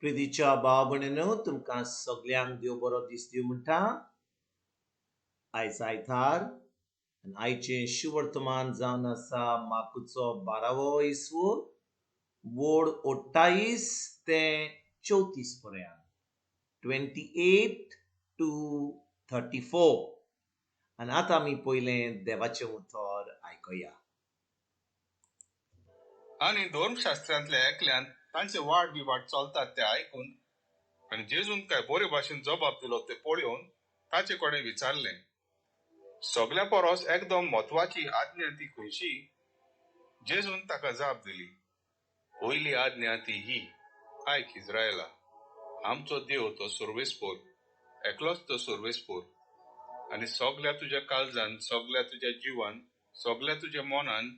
प्रितीच्या भाव भयणीनो, तुमकां सगल्यांक देव बरो दीस दिवं म्हणटा. आयज आयतार आनी आयचें शुवर्तमान जावन आसा मार्कुचो 12वो इसवो, वोड 28 ते 34 पर्यंत, 28 to 34. आनी आतां आमी पयलें देवाचें उतर आयकुया. आनी धर्मशास्त्रांतल्या एकल्यान तांचे वाद विवाद चलतात ते आयकून आनी जेजून काय बरे भाशेन जबाब दिलो ते पळोवन ताचे कडेन विचारलें, सगल्या परस एकदम म्हत्वाची आज्ञा ती खंयची? जेजून ताका जाप दिली, पयली आज्ञा ती ही, आयक इस्रायला, आमचो देव तो सर्वेस्पोर, एकलोच तो सर्वेस्पोर. आनी सगल्या तुज्या काळजान, सगल्या तुज्या जिवान, सगल्या तुज्या मनान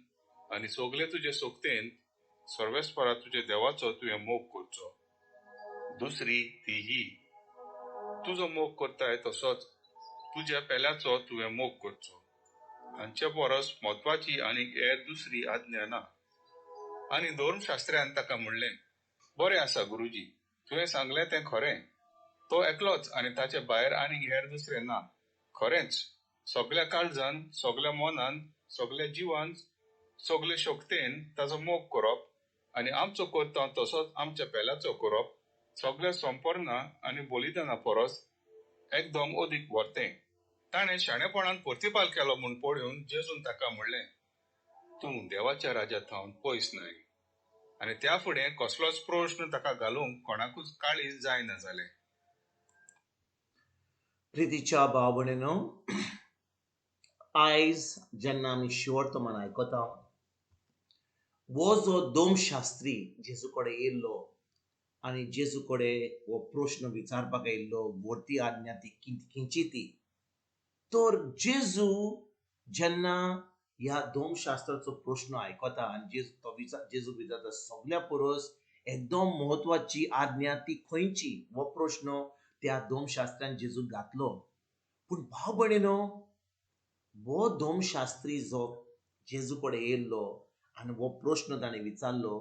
आनी सगले तुजे शक्तेन सर्वेस्परा तुज्या देवाचो तुवें मोग करचो. दुसरी ती ही, तुजो मोग करताय तसोच तुज्या पेल्याचो तुवें मोग करचो. हांचे परस म्हत्वाची आनी हेर दुसरी आज्ञा ना. आनी धर्मशास्त्र्यान ताका म्हणलें, बरें आसा गुरुजी, तुवें सांगलें तें खरें, तो एकलोच आनी ताचे भायर आनी हेर दुसरें ना. खरेंच सगल्या काळजान, सगल्या मनान, सगल्या जिवान, सगले शक्तेन ताचो मोग करप आनी आमचो करता तसोच आमच्या पेल्याचो करप सगल्या संपर्णा आनी बलिदाना परस एकदम अदीक व्हरतें. ताणें शाणेपणान प्रतिपाल केलो म्हूण पळोवन जेजून ताका म्हणलें, तूं देवाच्या राज्या थावन पयस न्हय. आनी त्या फुडें कसलोच प्रश्न ताका घालूंक कोणाकूच काळीज जायना जालें. प्रितीच्या भाव भयणीनो, आयज जेन्ना आमी शिवर्तमान आयकता, हो जो दोमशास्त्री जेजू कडेन येयल्लो आनी जेजू कडेन हो प्रश्न विचारपाक येयल्लो, व्हडती आज्ञा ती खंयची ती, तर जेजू जेन्ना ह्या दोमशास्त्राचो प्रश्न आयकता आनी जेजू तो विचार जेजू विचारता, सगल्या परस एकदम म्हत्वाची आज्ञा ती खंयची, हो प्रश्न त्या दोमशास्त्रान जेजूक घातलो. पूण भाव भयणीनो, हो दोमशास्त्री जो जेजू कडेन येयल्लो आनी हो प्रश्न ताणें विचारलो,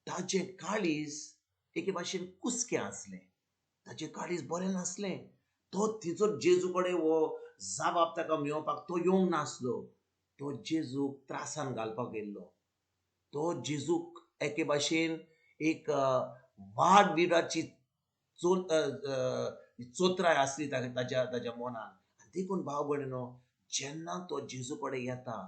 ताचें काळीज एके भाशेन कुसकें आसलें, ताचें काळीज बरें नासलें. तो थंयसर जेजू कडेन हो जबाब ताका मेळोवपाक तो येवंक नासलो, तो जेजूक त्रासान घालपाक येयल्लो. तो जेजूक एके भाशेन एक वाद विवादाची चोत्राय आसली ताच्या ताच्या मनान. आनी देखून भाव भयणीनो, जेन्ना तो जेजू कडेन येता,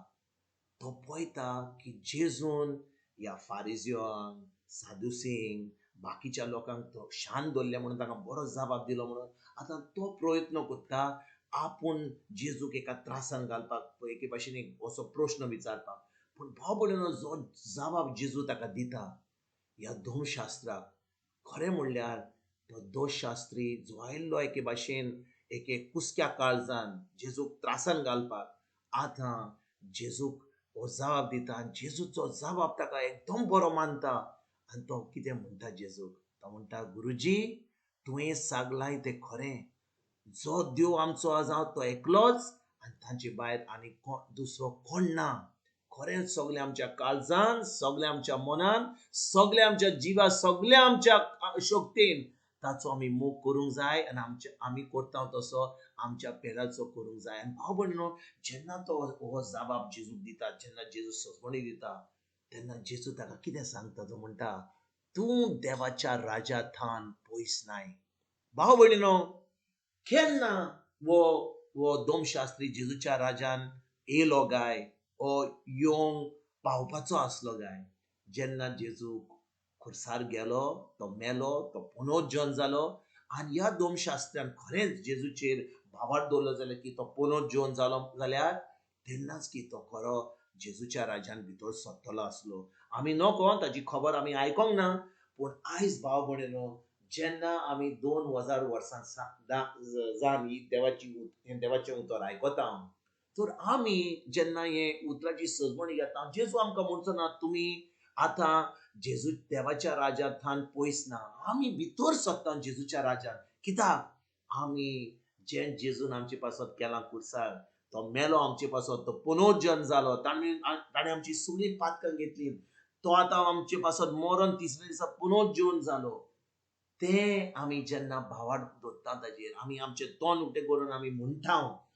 तो पळयता की जेजून ह्या फारिजियांक, सादुसींक, बाकीच्या लोकांक तो शांत दवरले म्हणून, तांकां बरो जबाब दिलो म्हणून आतां तो प्रयत्न करता आपूण जेजूक एका त्रासान घालपाक, एके भाशेन एक असो प्रश्न विचारपाक. पूण भाव भयणीनो, जो जबाब जेजू ताका दिता ह्या धर्मशास्त्राक, खरें म्हणल्यार तो दोशशास्त्री जो आयिल्लो एके भाशेन एके कुसक्या काळजान जेजूक त्रासान घालपाक, आतां जेजूक हो जबाब दिता आनी जेजूचो जबाब ताका एकदम बरो मानता. आनी तो कितें म्हणटा जेजूक, तो म्हणटा, गुरुजी, तुवें सांगलां तें खरें, जो देव आमचो आसा तो एकलोच आनी तांचे भायर आनी दुसरो कोण ना. खरेंच सगळें आमच्या काळजान, सगळें आमच्या मनान, सगळें आमच्या जिवा, सगळ्या आमच्या शक्तेन ताचो आमी मोग करूंक जाय आनी आमचे आमी करता तसो आमच्या पेल्याचो करूंक जाय. आनी भाव भयणीनो, जेन्ना तो हो जबाब जेजूक दिता, जेन्ना जेजू सजवणी दिता, तेन्ना जेजू ताका कितें सांगता, तो म्हणटा, तूं देवाच्या राजा थान पयस नाय. भाव भयणीनो, केन्ना हो हो दोमशास्त्री जेजूच्या राजान येयलो गाय, ओ येवंक पावपाचो आसलो गाय? जेन्ना जेजू खुर्सार गेलो, तो मेलो, तो पुनर्जन जालो आनी ह्या दोमशास्त्रान खरेंच जेजूचेर भावार्थ दवरलो जाल्यार की तो पुनर्जन जालो जाल्यार तेन्नाच की तो खरो जेजूच्या राजान भितर सरतलो आसलो. आमी नको ताची खबर आमी आयकोंक ना. पूण आयज भाव भयणीनो, जेन्ना आमी 2000 वर्सां जावन ही देवाची देवाचें उतर आयकता, तर आमी जेन्ना हे उतराची सजवणी घेता, जेजू आमकां म्हणचो ना तुमी आतां जेजू देवाच्या राजांत थान पयस ना. आमी भितर सरता जेजूच्या राजान. कित्याक? आमी जें जेजून आमचे पासत केलां खुर्सार, तो मेलो आमचे पासत, तो पुनर्जन जालो, ताणें ताणें आमची सगळीं पातकां घेतली, तो आतां आमचे पासत मरोन तिसऱ्या दिसा पुनर्जीवन जालो. तें आमी जेन्ना भावार्थ दवरता ताजेर आमी आमचें तोंड उक्तें करून आमी म्हणटा,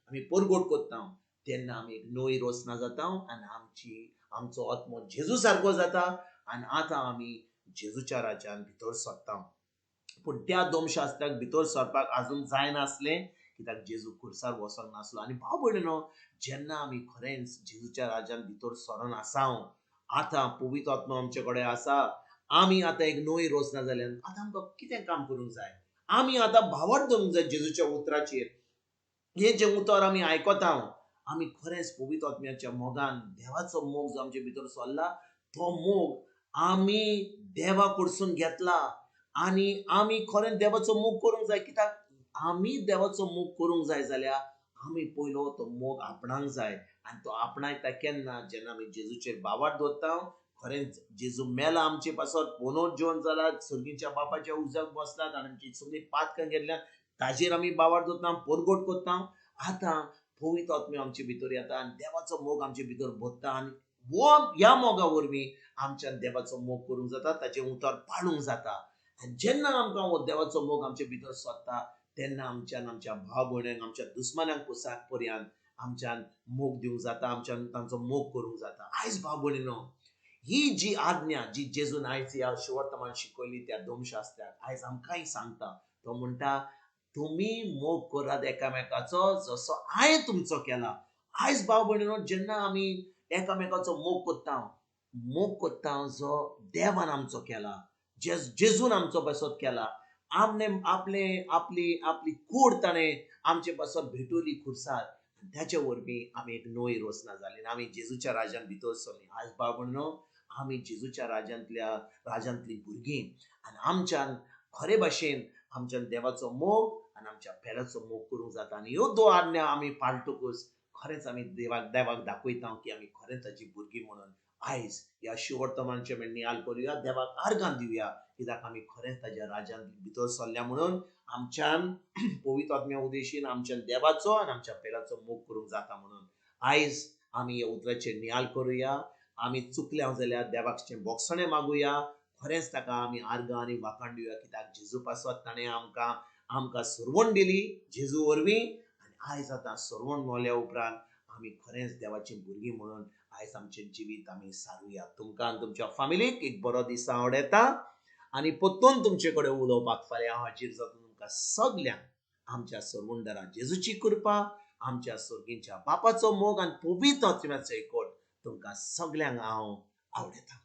आमी परगट करता, तेन्ना आमी एक नवी रचना जाता आनी आमची आमचो आत्मो जेजू सारको जाता आनी आतां आमी जेजूच्या राज्यान भितर सरता. पूण त्या दोमशास्त्राक भितर सरपाक आजून जायनासलें, कित्याक जेजू खुर्सार वचोंक नासलो. आनी भाव भयणीनो, जेन्ना आमी खरेंच जेजूच्या राज्यान भितर सरोन आसा, आतां पवित्र आत्मो आमचे कडेन आसा, आमी आतां एक नवी रचना जाल्यान आतां आमकां कितें काम करूंक जाय? आमी आतां भावार्थ दवरूंक जाय जेजूच्या उतराचेर. हें जें उतर आमी आयकता, आमी खरेंच पवित्र आत्म्याच्या मोगान देवाचो मोग जो आमचे भितर सरला तो मोग आमी देवा कडसून घेतला आनी आमी खरेंच देवाचो मोग करूंक जाय. कित्याक आमी देवाचो मोग करूंक जाय जाल्यार आमी पयलो तो मोग आपणाक जाय आनी तो आपणायता केन्ना? जेन्ना आमी जेजूचेर भावार्थ दवरता. खरेंच जेजू मेला आमचे पासत, पुनर्जीवन जाला, सर्गीच्या बापाच्या उजक बसलात आनी आमची सगळीं पातकां घेतल्या, ताजेर आमी भावार्थ दवरता, परगट करता. आतां पवित्र आत्मो आमचे भितर येता आनी देवाचो मोग आमचे भितर भरता आनी वो ह्या मोगा वरवीं आमच्यान देवाचो मोग करूंक जाता, ताचें उतर पाळूंक जाता. आनी जेन्ना आमकां हो देवाचो मोग आमचे भितर सरता तेन्ना आमच्यान आमच्या भाव भयण्यांक, आमच्या दुस्मानांक पुसाक पर्यंत आमच्यान मोग दिवंक जाता, आमच्यान तांचो मोग करूंक जाता. आयज भाव भयणीनो, ही जी आज्ञा जी जेजून आयज ह्या शुवर्तमान शिकयली त्या दोमशास्त्राक, आयज आमकांय सांगता. तो म्हणटा, तुमी मोग करात एकामेकाचो जसो हांवें तुमचो केला. आयज भाव भयणीनो, जेन्ना आमी एकामेकाचो मोग करता, मोग करता जो देवान आमचो केला, जेजून आमचो पासत केला, आपणे आपले आपली आपली कूड ताणें आमचे पासत भेटवली खुर्सार, त्याचे वरवीं आमी एक नवी रचना जाली आनी आमी जेजूच्या राज्यान भितर सरली. आयज भाव भयणीनो, आमी जेजूच्या राज्यांतलीं भुरगीं आनी आमच्यान खरे भाशेन आमच्यान देवाचो मोग आनी आमच्या पेल्याचो मोग करूंक जाता. आनी ह्यो दोन आज्ञा आमी पाळटकूच खरेंच आमी देवाक दाखयता की आमी खरेंच ताची भुरगीं म्हणून. आयज ह्या शुवर्तमानचे आमी नियाल करुया, देवाक आर्गां दिवया, कित्याक आमी खरेंच ताज्या राज्यांत भितर सरल्या म्हणून आमच्यान पवित्र आत्म्या उदेशीन आमच्यान देवाचो आनी आमच्या पेल्याचो मोग करूंक जाता म्हणून. आयज आमी ह्या उतराचेर नियाल करुया. आमी चुकल्या जाल्यार देवाक बोगसणें मागुया, खरेंच ताका आमी आर्गां आनी वाखाण दिवया, कित्याक जेजू पासत ताणें आमकां आमकां सरवण दिली जेजू वरवीं. आनी आयज आतां सरवण मेळ्ळ्या उपरांत आमी खरेंच देवाचीं भुरगीं म्हणून आयज आमचें जिवीत आमी सारुया. तुमकां आनी तुमच्या फामिलीक एक बरो दीस आवडटा आनी परतून तुमचे कडेन उलोवपाक फाल्यां हांव हाजीर जाता. तुमकां सगल्यांक आमच्या सरवणदारा जेजूची कृपा, आमच्या सर्गीच्या बापाचो मोग आनी पवित्र आत्म्याचो एकवट तुमकां सगल्यांक हांव आवडटा.